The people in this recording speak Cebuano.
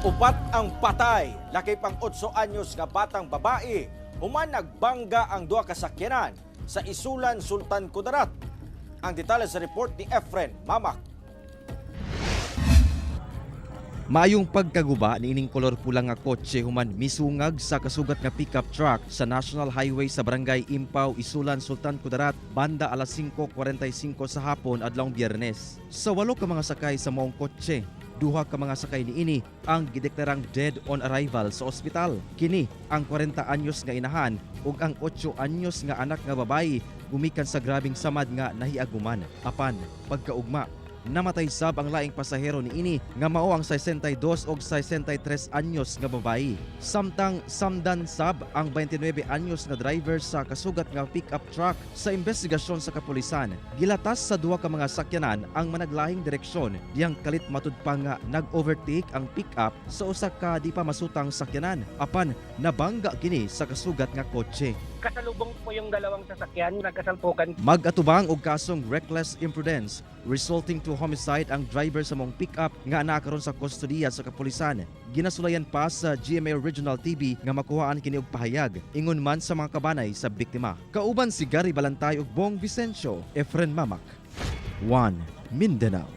Upat ang patay, lakip ang 8 anyos nga batang babae, human nagbangga ang duha ka sakyanan sa Isulan, Sultan Kudarat. Ang detalye sa report ni Efren Mamak. Maayong pagkaguba niining kolor pula nga kotse human misungag sa kasugat nga pickup truck sa National Highway sa Barangay Impaw, Isulan, Sultan Kudarat banda alas 5:45 sa hapon adlawng Biyernes. Sa walo ka mga sakay sa maong kotse, duha ka mga sakay niini ang gideklarang dead on arrival sa ospital. Kini ang 40 anyos nga inahan ug ang 8 anyos nga anak nga babayi gumikan sa grabeng samad nga nahiaguman. Apan pagkaugma, namatay sab ang laing pasahero niini nga mao ang 62 og 63 anyos nga babayi. Samtang samdan sab ang 29 anyos nga driver sa kasugat nga pick-up truck sa investigasyon sa kapulisan. Gilatas sa duha ka mga sakyanan ang managlahing direksyon diyang kalit matud pa nga nag-overtake ang pick-up sa usa ka di pa masutang sakyanan, apan nabangga kini sa kasugat nga kotse. Kasalubong po yung dalawang sasakyan, nagkasalpukan. Mag-atubang og kasong reckless imprudence resulting to homicide ang driver sa maong pick-up nga naa karon sa kustodiya sa kapulisan. Ginasulayan pa sa GMA Regional TV nga makuhaan kini og pahayag ingon man sa mga kabanay sa biktima. Kauban si Gary Balantay ug Bong Vicencio, Efren Mamak. 1 Mindanao.